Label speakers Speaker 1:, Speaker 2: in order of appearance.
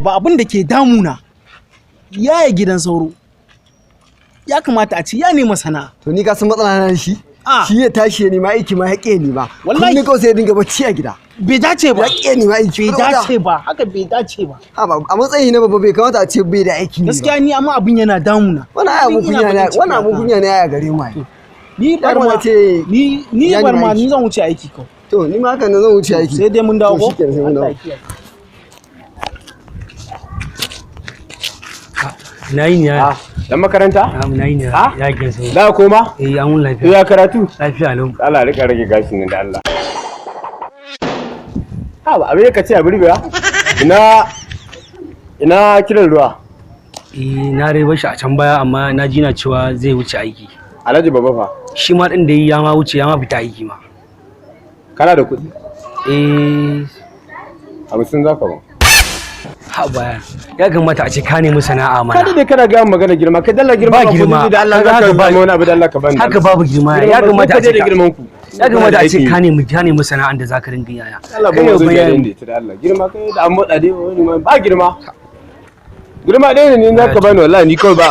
Speaker 1: Babba, abin da ke damuna, yaya gidan sauro ya kamata a ce ya nema sana'a.
Speaker 2: To ni ka san matsala na da shi?
Speaker 1: Ah.
Speaker 2: Shi ya tashi ya nema aiki ma ya ƙi nema.
Speaker 1: Wallahi.
Speaker 2: Kullum kawai sai ya dinga bacci a gida.
Speaker 1: Bai dace ba.
Speaker 2: Ya ƙi nema aiki.
Speaker 1: Bai dace ba, haka bai dace ba.
Speaker 2: Ha ba, a matsayi na babba bai kamata a ce bai da aiki ba.
Speaker 1: Gaskiya ni, amma abin yana damuna.
Speaker 2: Wannan ai abun
Speaker 1: Ni ina
Speaker 2: kunya ne,
Speaker 1: bakin ciki
Speaker 2: wannan abun
Speaker 1: haka.
Speaker 2: kunya ne ai a gare mu ai.
Speaker 1: Ni
Speaker 2: Ya
Speaker 1: bar ma
Speaker 2: kamata ce
Speaker 1: ni
Speaker 2: ya
Speaker 1: bar
Speaker 2: nema
Speaker 1: ma
Speaker 2: aiki.
Speaker 1: ni zan wuce aiki kawai.
Speaker 2: To ni ma haka na zan wuce aiki.
Speaker 1: Sai dai mun dawo
Speaker 2: To
Speaker 1: ko?
Speaker 2: shikenan, sai mun dawo.
Speaker 1: Allah ya kiyaye.
Speaker 3: Na yi ne ya.
Speaker 4: Ah, dan makaranta?
Speaker 3: Na yi ne.
Speaker 4: Ah?
Speaker 3: Ya gidan sauro.
Speaker 4: Za ka koma?
Speaker 3: Eh, an wuni lafiya.
Speaker 4: Ya karatu?
Speaker 3: Lafiya lau.
Speaker 4: Allah rika rage gashin nan da Allah. Ha ba abin ka ce a burbewa? Ina kiran ruwa.
Speaker 3: Eh, na rai bashi a can baya, amma na ji na cewa zai wuce aiki.
Speaker 4: Alhaji Baba fa.
Speaker 3: Shi ma din da ya ma wuce, ya ma fita aiki ma.
Speaker 4: Kana da kuɗi?
Speaker 3: Eh.
Speaker 4: 50 za ka ba.
Speaker 3: Ha baya. Ya kamata a ce ka nemi sana'a
Speaker 4: Ka
Speaker 3: mana.
Speaker 4: dade kana ga magana girma, kai dalla girma
Speaker 3: Ba girma.
Speaker 4: kuɗi da Allah
Speaker 3: Kaga
Speaker 4: za ka
Speaker 3: haka ba-
Speaker 4: samu wani abu da Allah ka bani.
Speaker 3: Haka babu girma, ya kamata a ce
Speaker 4: da girman ku.
Speaker 3: Ya kamata a ce ka nemi sana'an da zaka ringa yaya.
Speaker 4: Allah
Speaker 3: Kai
Speaker 4: ba mu
Speaker 3: babban
Speaker 4: zuciya
Speaker 3: yaro.
Speaker 4: da ita da Allah. Girma kai da an motsa dai wani ma ba girma. Girma ɗaya ne ni za ka bani wallahi ni kawai ba.